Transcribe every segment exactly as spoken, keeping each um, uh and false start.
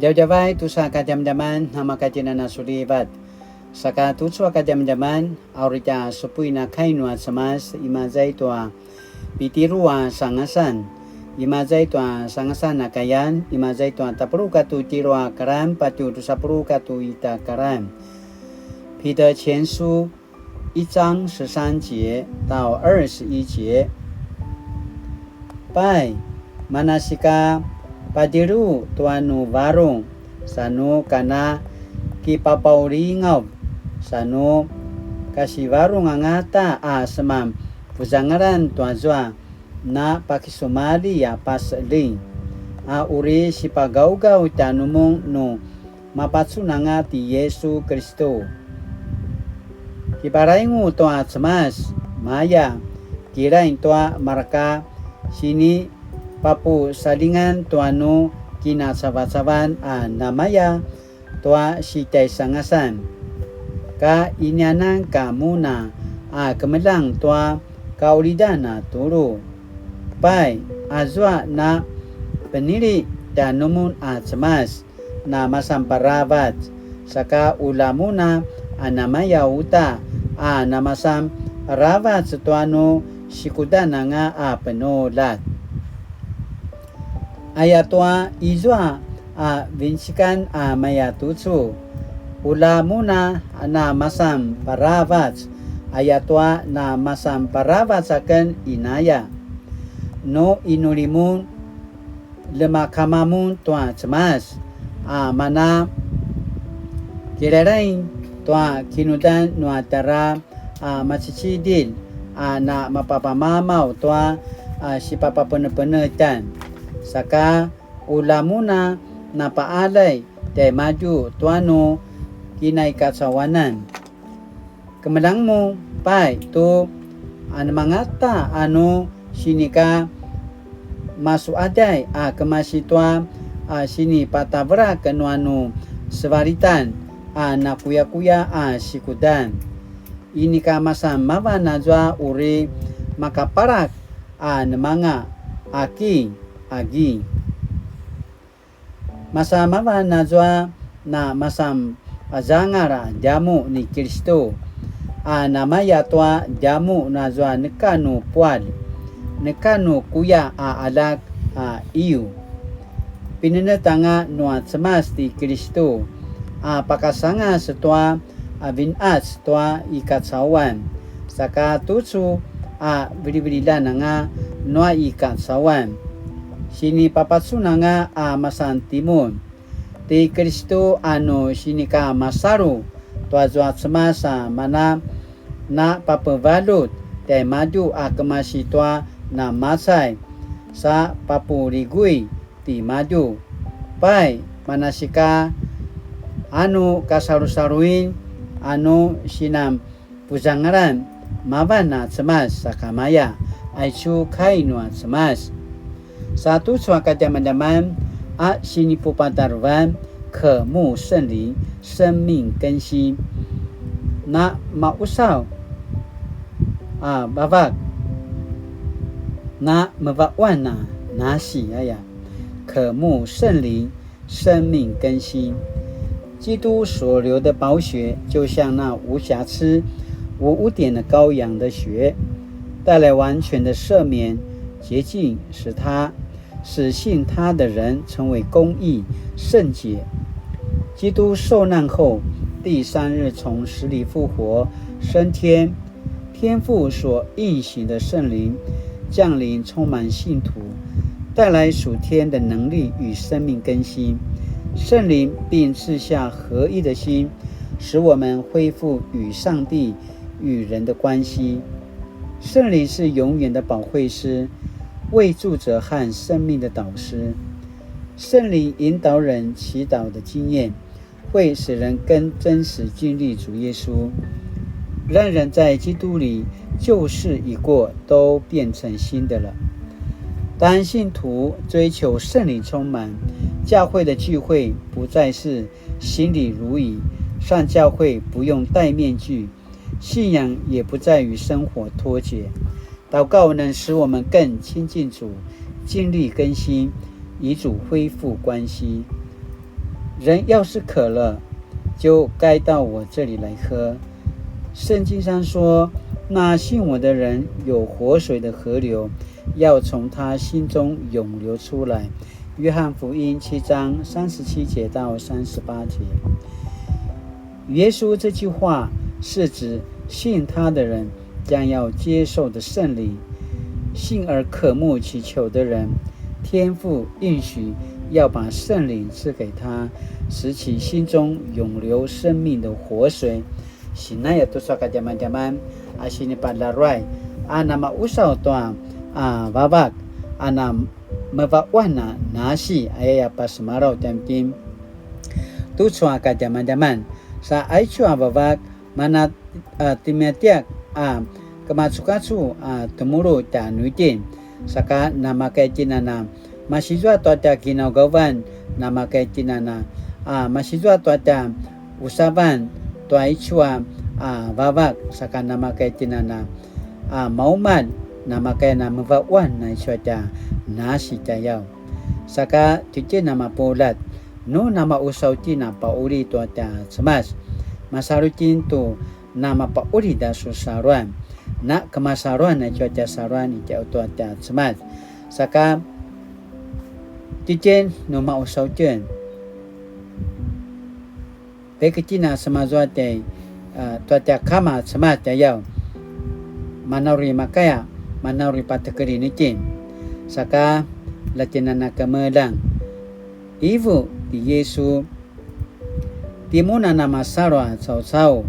Djavadjavay tusa kadjamadjaman, namakatjinan a sulivat. Saka tucu a kadjamadjaman, a uri tja supuin a kai nua Cemas, imaza i tua Pitiru a sangasan, imaza i tua sangasan a kayan, imaza i tua tapuluq katua tjelu a karan, patje drusa puluq katua ita karan. 彼得前書一章十三节到二十一节。Pai, manasika padjelu tua nu varung, sa nu kana kipapaulingav, sa nu kasivarung angata a seman puzangalan tuazua na pakisumalji a paseling, a uri sipagaugaw tjanumun nu mapacunanga ti Yesu Kiristu. Kiparaingu tua Cemas, maya, kilaing tua marka sinipapusalingan tua nu kinacavacavan a namaya tua sitjaisangasan. Ka inianan ka mun a kemeljang tua kaulidan a tulu. Pai, azua na penili tjanumun a Cemas, na masan paravac, saka ula mun a namaya uta a na masan paravac tua nu sikudan anga a penuljat. Ayatua izua a vincikan a maya tucu, ula mun a na masan paravac, ayatua na masan paravac aken inaya. Nu inuli mun, lemakama mun tua Cemas, a mana kilalaing tua kinudan nua tara a macicidilj a na mapapamamaw tua a sipapapenepenetjan. Saka ula mun a napaalay tjaimadju tua nu kinaikacauanan. Kemeljang mun, pai, tu anemangata a nu sinika masuaday a kemasi tua a sinipatavelak nua nu sevalitan a nakuyakuya a sikudan. Inika masan mavan azua uri makapalak a nemanga aki, agi. Masan mavan azua na masan pazangal a djamuq ni Kilistu, a namaya tua djamuq nazua neka nu pualj, neka nu kuya a aljak a iyu. Pinenetj anga nua Cemas ti Kilistu, a pakasangas tua a vinqac tua i kacauan, saka tucu a vilivililjan anga nua i kacauan. Sinipapacun anga a masan timun. Ti Kilistu a nu sinika masalu tua zua Cemas a mana na papevaljut tjaimadju a kemasi tua namacay sa papuligui timadju. Pai, manasika, a nu kasalusaluin, a nu sinan puzangalan, mavan a Cemas sakamaya, aicu kai nua Cemas. Sa tucu a kadjamadjaman a sinipupatarevan, 渴慕圣灵，生命更新。Na mausaw a vavak, na mevaquan a nasi aya, 渴慕圣灵，生命更新。基督所流的宝血，就像那无瑕疵、无污点的羔羊的血，带来完全的赦免、洁净，使他，使信他的人成为公义、圣洁。基督受难后，第三日从死里复活，升天， 天父所应许的圣灵降临，充满信徒，带来属天的能力与生命更新。圣灵并赐下合一的心，使我们恢复与上帝与人的关系。圣灵是永远的保惠师，为助者和生命的导师。圣灵引导人祈祷的经验， 会使人更真实经历主耶稣，让人在基督里旧事已过，都变成新的了。当信徒追求圣灵充满，教会的聚会不再是行礼如仪，上教会不用戴面具，信仰也不再与生活脱节。祷告能使我们更亲近主，经历更新，与主恢复关系。人要是渴了，就该到我这里来喝。圣经上说，那信我的人有活水的河流，要从他心中涌流出来。约翰福音七章三十七节到三十八节。耶稣这句话是指信他的人将要接受的圣灵。信而渴慕祈求的人，天父应许要把圣灵赐给他，使其心中涌流生命的活水。Sinaya tucu a kadjamadjaman a sinipalaruay a namausaw tua a vavak a na mevaquan a nasi, ayaya pasemalaw tjanuitjen. Tucu a kadjamadjaman, sa aicu a vavak mana a timiyatiyak a kemacukacu a temulu tjanuitjen. Saka namakay tjinana masizua tua tja kinaugavan, namakay tjinana a masizua tua tja usavan tua aicu a vavak, saka namakay tjinana a maumalj, namakay na mevaquan na aicu a tja nasi tjayaw. Saka tjitjen a mapuljat, nu namausaw tjen a pauli tua tja Cemas, masalu tjen tu namapauli ta su saluan, na kemasaluan aicu a tja saluan i tjau tua tja Cemas. Saka tjitjen nu mausaw tjen, peketjina semazua tjai, a, tua tja kama Cemas tjayaw, manauri makaya, manauri patekelin itjen. Saka latjinana kemeljang, ivu ti Yesu, timun a namasalu a caucau,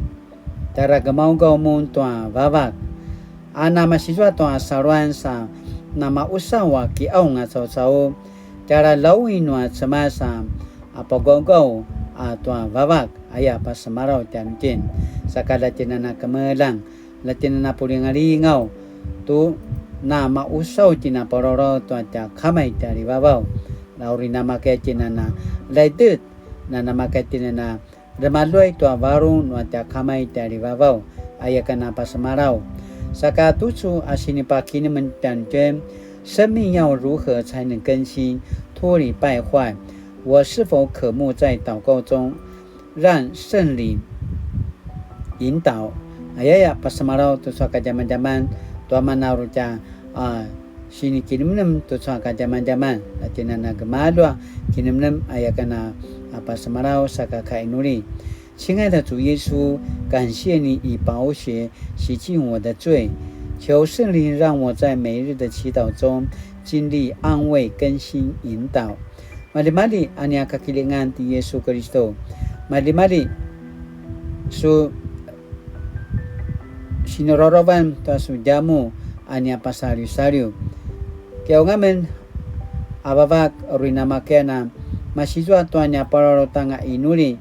tjara gemaugaw mun tua vavak, a namasizua tua saluan sa namausaw a kiaung a caucau, tjara lawi nua Cemas a a pagawgaw a tua vavak, aya pasemalaw tjanuitjen. Saka latjinana kemeljang, latjinana pulingalingaw tu namausaw tjen a palawlaw tua tja kama i tjalivavaw. Lauri namakay tjinana laidet, na namakay tjinana remaluay tua varung nua tja kama i tjalivavaw, aya ken a pasemalaw. Saka tucu a sinipakinemenem tjanuitjen, 生命要如何才能更新，脱离败坏？我是否渴慕在祷告中让圣灵引导？Ayaya pasemalaw tucu a kadjamadjaman, tua manaru tja a sinikinemenem tucu a kadjamadjaman, latjinana gemalju a kinemenem, aya ken a pasemalaw saka kainuli. 亲爱的主耶稣，感谢你以宝血洗净我的罪，求圣灵让我在每日的祈祷中经历安慰、更新、引导。Maljimalji a nia kakilingan ti Yesu Kiristu. Maljimalji su sinurorovan tua su djamuq a nia pasaliusaliu. Kiaung amen a vavak, uri namakaya a masizua tua nia palalautanga inuli,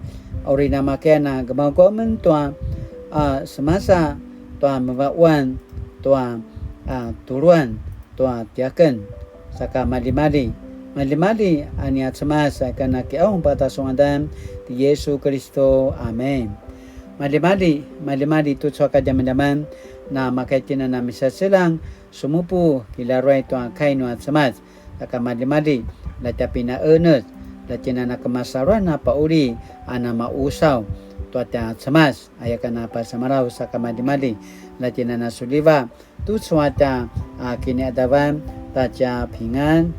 uri namakaya a gemaugaw amen tua a semasa, tua mevaquan, tua a tuluan, tua tiaken. Saka maljimalji, maljimalji a nia Cemas a ken a kiaung pata su ngadan ti Yesu Kiristu. Amen. Maljimalji, maljimalji tucu a kadjamadjaman, na makaya itjen a na misaseljang, sumupu, kilaruay tua kai nua Cemas. Saka maljimalji, la tja pinaenec, la tjinana kemasaluan a pauli a na mausaw tua tja Cemas, aya ken a pasemalaw. Saka maljimalji, la tjinana suliva tucu a tja a kiniadavan ta tja pingan.